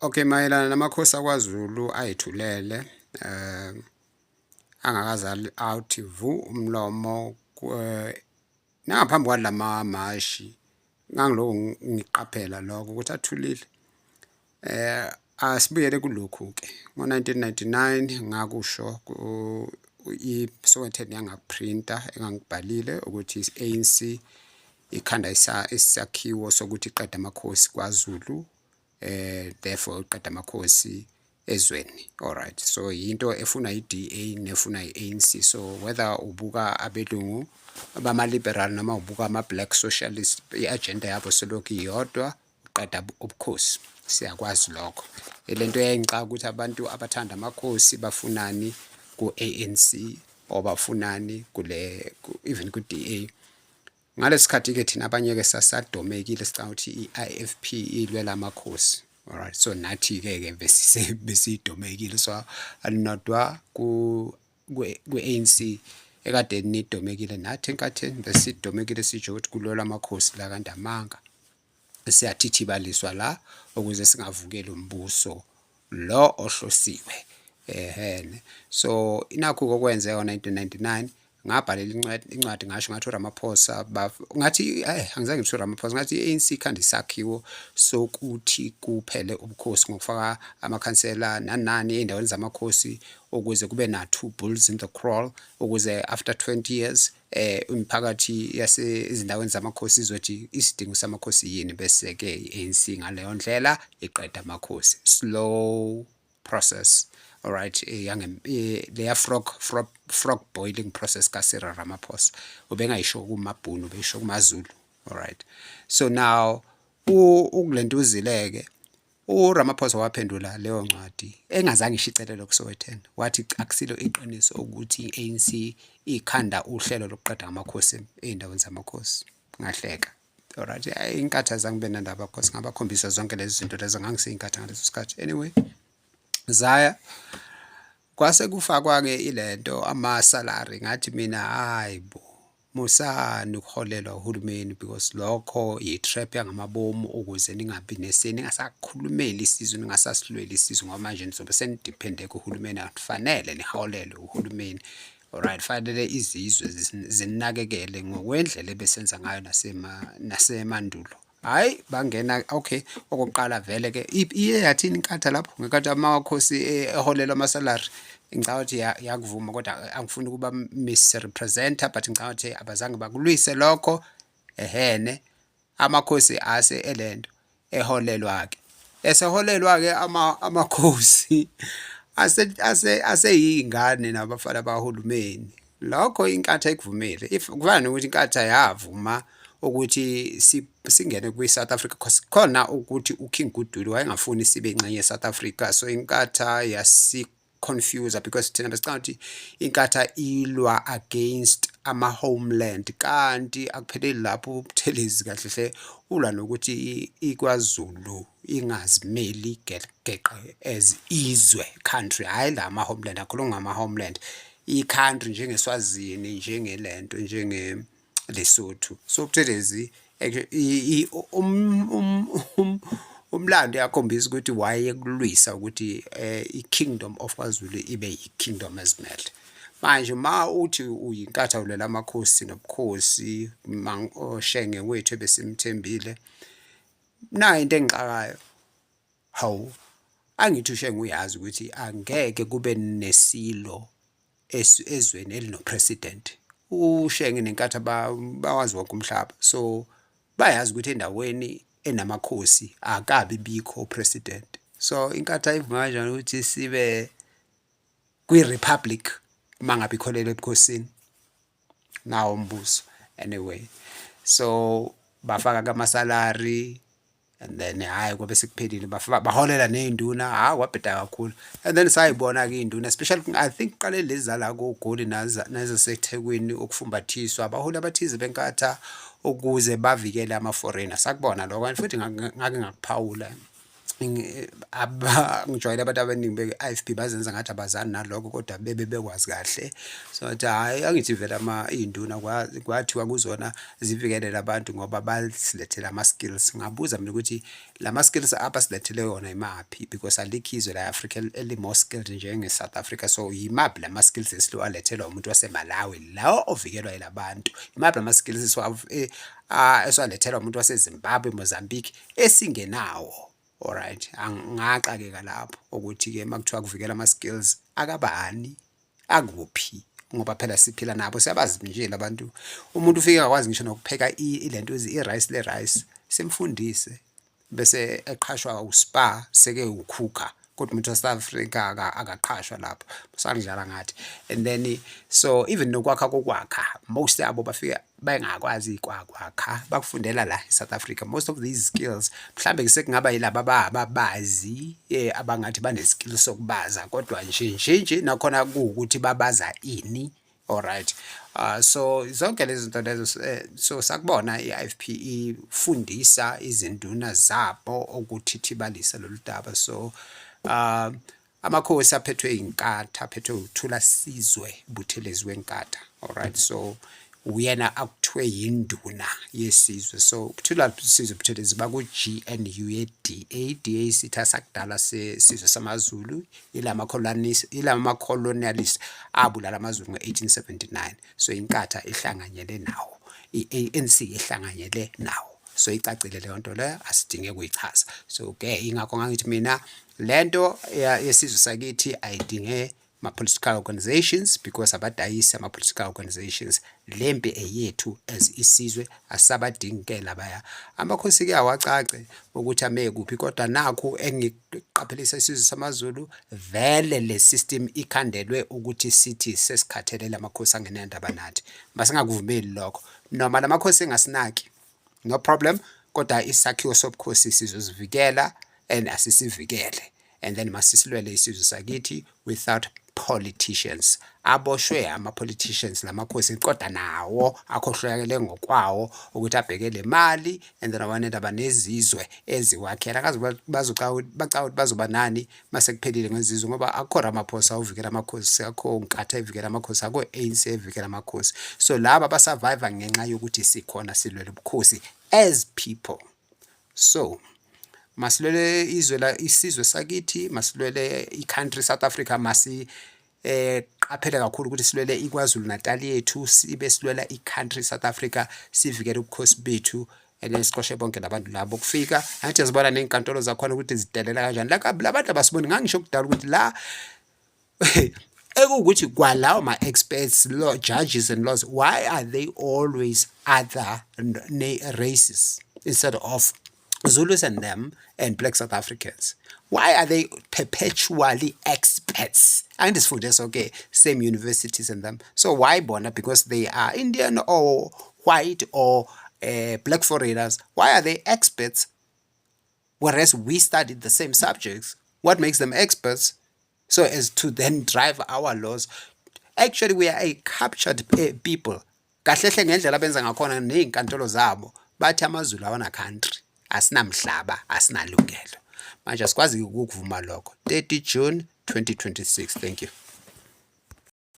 Okay, mayelana namakhosi akwaZulu ayithulele angakaze awuthi vu umlomo nangaphambi kwalama mashi ngangilokhu ngiqaphela lokho ukuthi athulile. Asibuyele kulokhu-ke ngo-1999 ngakusho i-Sowetan yangakuphrinta engangikubhalile ukuthi i-ANC ikhanda isakhiwo sokuthi iqede amakhosi kwaZulu, therefore iqeda amakhosi ezweni. Alright, so yinto efuna i-DA nefuna i-ANC. So whether ubuka abelungu bama-liberal noma ubuka ama-black socialist, i-agenda yabo selokhu iyodwa, uqeda ubukhosi. Siyakwazi lokho. Lento eyayingixaka ukuthi abantu abathanda amakhosi bafunani ku-ANC or bafunani kule even ku-DA. Ngalesi sikhathi-ke thina abanye-ke sasadomekile, sicabanga ukuthi i-IFP ilwela amakhosi. Alright, so nathi-ke ke besidomekile, so alinodwa ku-ANC ekade nidomekile, nathi enkatheni besidomekile, sitsho ukuthi kulwelwa amakhosi la, kanti amanga. Siyathithibaliswa la ukuze singavukeli umbuso lo ohlosiwe. Ehhene, so nakhu-ke okwenzeka ngo-1999. Ngabhalela incwadi, ngasho ngathi uRamaphosa, ngathi angizange ngithi uRamaphosa, ngathi i-ANC ikhanda isakhiwo sokuthi kuphele ubukhosi ngokufaka amakhansela nani nani ey'ndaweni zamakhosi ukuze kube na two bulls in the kraal, ukuze after 20 years imiphakathi yase ezindaweni zamakhosi izothi isidingo samakhosi yini, bese-ke i-ANC ngaleyo ndlela iqeda amakhosi. Slow process, alright, leya frog boiling process ka-Cyril Ramaphosa ubengayisho kumabhunu, ubeyisho kumaZulu. Alright, so now ukulentuzile-ke uRamaphosa waphendula leyo ncwadi engazange ishicelelwe kuSowetan, wathi akusilo iqiniso ukuthi i-ANC ikhanda uhlelo lokuqeda amakhosi ey'ndaweni zamakhosi. Ngahleka. Alright, iNkatha azange ngibe nandaba because ngabakhombisa zonke lezi zinto lezo, ngangiseyiNkatha ngaleso sikhathi. Anyway, zaya kwase kufakwa-ke ilento ama-salary, ngathi mina, "Hhayi bo, musani ukuholelwa uhulumeni because lokho i-trap yangamabomu ukuze ningabi ningasakhulumeli isizwe, ningasasilweli isizwe, ngoba manje nizobe senidiphende kuhulumeni, akufanele niholelwe uhulumeni. Alright, fanele izizwe zinakekele ngokwendlela ebesenza ngayo nasemandulo." Hhayi, bangena. Okay, okokuqala vele-ke iye yathini iNkatha lapho ngenkathi amakhosi eholelwa ama-salary? Ngicabanga ukuthi yakuvuma, kodwa angifuni ukuba misrepresent-a, but ngicabanga ukuthi abazange bakulwise lokho. Ehhene, amakhosi ase elento eholelwa-ke, eseholelwa-ke amakhosi aseyiy'ngane nabafana bakahulumeni. Lokho iNkatha ikuvumile. If kufana nokuthi iNkatha yavuma ukuthi singene kwi-South Africa, 'cause khona ukuthi u-King Goodwill wayengafuni sibe ingxenye ye-South Africa, so iNkatha yasi-confuse because thina besicabanga ukuthi iNkatha ilwa against ama-homeland, kanti akupheleli lapho. UButhelezi kahle hle ulwa nokuthi iKwaZulu ingazimeli geqe as izwe, country, hhayi la ama-homeland, angikhulumi ngama-homeland, i-country njengeSwazini, njengelento, njenge-Lesotho. So uButhelezi umlando uyakhombisa ukuthi wayekulwisa ukuthi i-Kingdom of KwaZulu ibe i-kingdom ezimele. Manje ma uthi uyiNkatha ulwela amakhosi nobukhosi, oShenge wethu ebesimthembile, nayi into engixakayo, hawu, angithi uShenge uyazi ukuthi angeke kube nesilo ezweni elino-president. UShenge neNkatha bawazi wonke umhlaba, so bayazi ukuthi endaweni enamakhosi akabi bikho president. So iNkatha ivuma kanjani ukuthi sibe kwi-republic uma ngabe ikholelwa ebukhosini? Nawo umbuso. Anyway, so bafaka ama-salary and then hhayi, kwabe sekuphelile, baholela ney'nduna, hhawu, kwabheda kakhulu. And then sayibona-ke iy'nduna, especially I think kuqale lezi zala koGoli nezaseThekwini ukufumbathiswa abaholi abathize beNkatha ukuze bavikele ama-foreigner. Sakubona lokho and futhi ngake ngakuphawula Ngijwayele abantu abaningi be-IFP bazenza ngathi abazani nalokho kodwa bebe bekwazi kahle. So ngathi hhayi, angithi vele iy'nduna kwathiwa kuzona zivikelele abantu ngoba basilethele ama-skills. Ngabuza mina ukuthi lama-skills abasilethele wona imaphi, because alikho izwe la e-Afrika eli-more skilled njenge-South Africa. So yimaphi lama-skills esilowalethelwa umuntu waseMalawi lo ovikelwa yilabantu? Imaphi lama-skills esiwalethelwa umuntu waseZimbabwe, Mozambique esingenawo? Alright, ngaxakeka lapho ukuthi-ke uma kuthiwa kuvikela ama-skills akabani, akuphi? Ngoba phela siphila nabo, siyabazi nje labantu. Umuntu ufike engakwazi ngisho nokupheka ilento i-rice le-rice, simfundise bese eqhashwa uSpar seke ukhukha, kodwa umuntu wase-South Africa akaqhashwa lapho, basakudlala ngathi. And then so even nokwakha kokwakha, most yabo bafike bengakwazi kwakwakha, bakufundela la e-South Africa. Most of these skills mhlambe sekungaba yilaba ababazi abangathi bane-skill sokubaza, kodwa nje nje nje nakhona kuwukuthi babaza ini. Alright, so zonke lezi zinto lezo, so sakubona i-IFP ifundisa izinduna zabo ukuthithibalisa lolu daba. So amakhosi aphethwe iNkatha, aphethwe uThulasizwe Buthelezi weNkatha. Alright, so uyena akuthiwe yinduna yesizwe. So uThulasizwe Buthelezi baku-GNU ye-DA, DA isitha sakudala sesizwe samaZulu, ilama-colonialist abulala amaZulu ngo-1879. So iNkatha ihlanganyele nawo, i-ANC ihlanganyele nawo. So icacile leyo nto leyo, asidinge ukuyichaza. So-ke ingakho ngangithi mina lento yesizwe sakithi ayidinge ma-political organizations, because abadayisi ama-political organizations. Le mpi eyethu as isizwe, asisabadingi-ke labaya. Amakhosi-ke awacace ukuthi ame kuphi, kodwa nakhu engikuqaphelisa isizwe samaZulu, vele le system ikhandelwe ukuthi sithi sesikhathelele amakhosi angenandaba nathi. Masingakuvumeli lokho. Noma lamakhosi engasinaki, no problem, kodwa isakhiwo sobukhosi sizozivikela and asisivikele. And then masisilwele isizwe sakithi without politicians. Aboshwe ama-politicians lamakhosi, kodwa nawo akhohlwakele ngokwawo ukuthi abheke le mali and then awanendaba nezizwe eziwakhela. Akazi bazocabanga ukuthi bazoba nani mase kuphelile ngezizwe, ngoba akukho Ramaphosa ovikela amakhosi, akukho Nkatha evikela amakhosi, akukho ANC evikela amakhosi. So laba ba-survive ngenxa yokuthi sikhona silwela ubukhosi as people. So masilwele izwe la, isizwe sakithi, masilwele i-country South Africa, masi qaphele kakhulu ukuthi silwele iKwaZulu Natal yethu, sibe silwela i-country South Africa, sivikele ubukhosi bethu and then sixoshe bonke labantu labo kufika. Angithi sibona ney'nkantolo zakhona ukuthi zidelela kanjani la labantu abasiboni. Ngangisho kudala ukuthi la ekuwukuthi kwalawo ma-experts, law judges and laws, why are they always other races instead of Zulus and them and black South Africans? Why are they perpetually experts? Angithi sifunde sonke same universities and them. So why bona? Because they are Indian or white or black foreigners. Why are they experts? Whereas we studied the same subjects. What makes them experts? So as to then drive our laws. Actually, we are a captured people. Kahle hle ngendlela abenza ngakhona ney'nkantolo zabo, bathi amaZulu awana country, asinamhlaba, asinalungelo. Manje asikwazi ukukuvuma lokho. 30 June 2026. Thank you.